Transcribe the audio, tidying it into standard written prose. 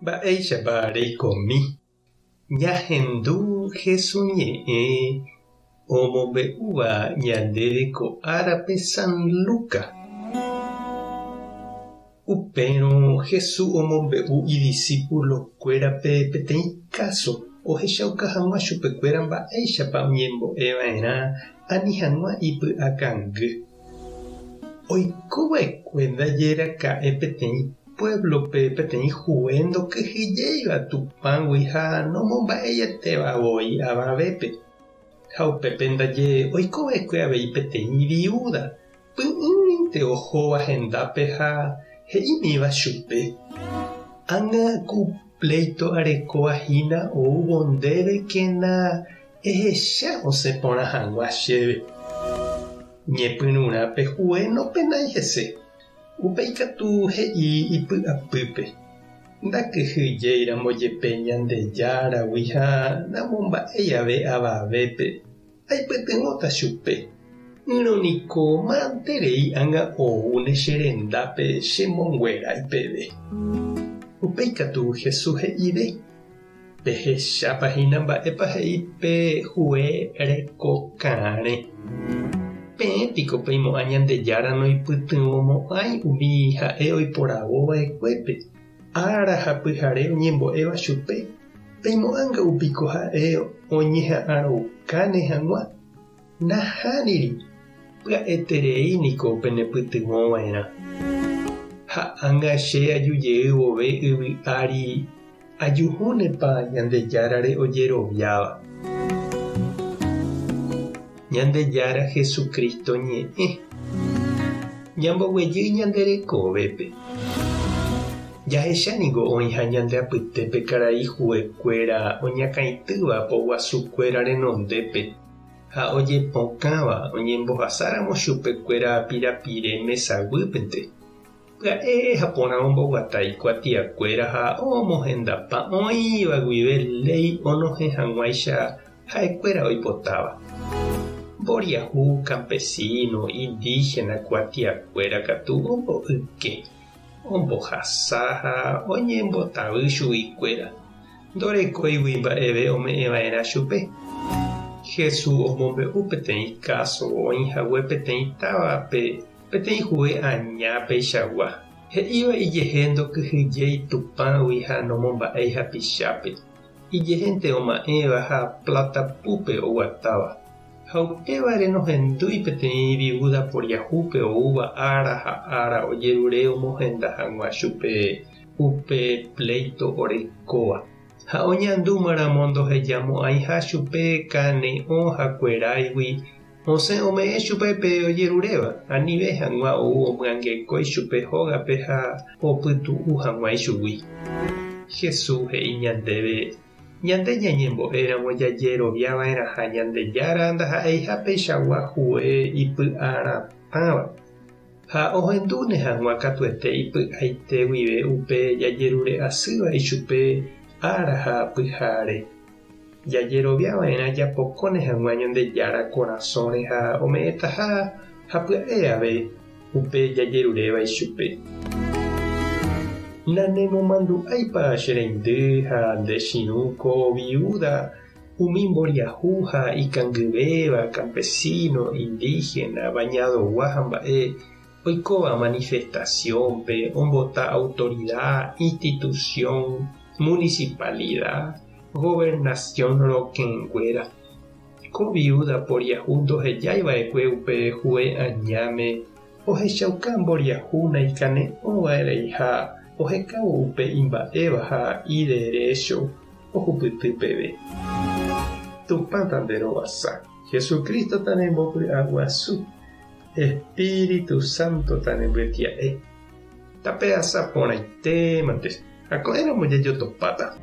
Mba'éichapa reikomi ñahendu Hesu ñe'ẽ omombe'úva ñandéve ko árape San Luca? Upérõ Hesu omombe'u idisípulokuérape peteĩ káso ohechauka hag̃ua chupekuéra mba'éichapa oñembo'e va'erã ani hag̃ua ipy'akangy. Oiko va'ekue ndaje raka'e peteĩ puévlope peteĩ hue ndokyhyjéiva Tupãgui ha nomomba'eietéva voi avavépe. Ha upépe ndaje oiko va'ekue avei peteĩ viúda, py'ỹinte ohóva hendápe ha he'ímiva chupe, Ág̃a ku pléito arekóva hína oúvo ndéve kena Ehecha osẽ porã hag̃ua chéve. Ñepyrũrã pe hue nopenái hese. Upéi katu he'i ipy'apýpe, Ndakyhyjéiramo jepe Ñandejáragui ha namomba'éi ave avavépe, aipytyvõta chupe. Ỹrõ niko manterei ág̃a oúne che rendápe chemonguerái peve. Upéi katu Jesús he'ive. Pehechápa hína mba'épa he'i pe hue rekokãre? Peẽ piko peimo'ã Ñandejára noipytyvõmo'ãi umi ha'e oiporavo va'ekuépe, ára ha pyhare oñembo'éva chupe, peimo'ãnga'u piko ha'e oñeha'ãroukáne hag̃ua? Nahániri, pya'eterei niko penepytyvõ va'erã. Ha ág̃a che aju jey vove yvy ári ajuhúnepa Ñandejárare ojeroviáva. Ñandejára Jesucristo ñe'ẽ. Ñamboguejy ñande rekovépe. Jahecha ningo oĩha ñande apytépe karai juekuéra oñakãitýva poguasukuéra renondépe. Ha ojepokãva oñembohasáramo chupekuéra pirapire mesaguýpente, pya'e ha porã omboguata ikuatiakuéra ha omohendapa oĩva guive léi onohẽ hag̃uáicha ha'ekuéra oipotáva. Mboriahu, campesino, indígena kuatiakuéra katu omboyke, ombohasa ha oñembotavy chuguikuéra. Ndorekóigui mba'eve ome'ẽva'erã chupe. Jesús omombe'u peteĩ káso oĩ hague peteĩ távape peteĩ hue aña peichagua, he'íva ijehe ndokyhyjéi Tupãgui ha nomomba'éi hapichápe, ijehénte oma'ẽva ha pláta púpe oguatáva. Ha upévare nohendúi peteĩ viúda poriahúpe oúva ára ha ára ojerure omohenda hag̃ua chupe upe pléito orekóva, ha oñandúmaramo ndohejamo'ãiha chupe kane'õ ha kueráigui, osẽ ome'ẽ chupe pe ojeruréva, anive hag̃ua ou omyangekói chupe hógape ha opytu'u hag̃ua ichugui. Jesús he'i ñandéve, Ñande ñañembo'éramo jajeroviava'erãha Ñandejára ndaha'eiha peichagua hue ipy'aratãva. Ha ohendúne hag̃ua katuete ipy'aite guive upe jajerure asýva ichupe ára ha pyhare. Jajerovia va'erã japokóne hag̃ua Ñandejára korasõre ha ome'ẽtaha ha pya'e ave upe jajeruréva ichupe. Nanemomandu'áipa che reindy ha nde chirũ ko viúda Umi mboriahu ha ikangyvéva, campesino, indígena, bañadogua ha mba'e, oikóva manifestación-pe, ombota autoridad, institución, municipalidad, gobernación rokẽnguéra. Ko viuda poriahu ndohejái va'ekue upe hue añáme ohechauka mboriahu naikane'õva'erãiha ohekávo upe imba'éva ha iderécho. Ohupyty peve. Tupã tanderovasa. Jesucristo tanembopy'aguasu. Espíritu Santo tanembyetia'e. Tape'asa porãitémante. Ha ko'ẽramo jajotopáta.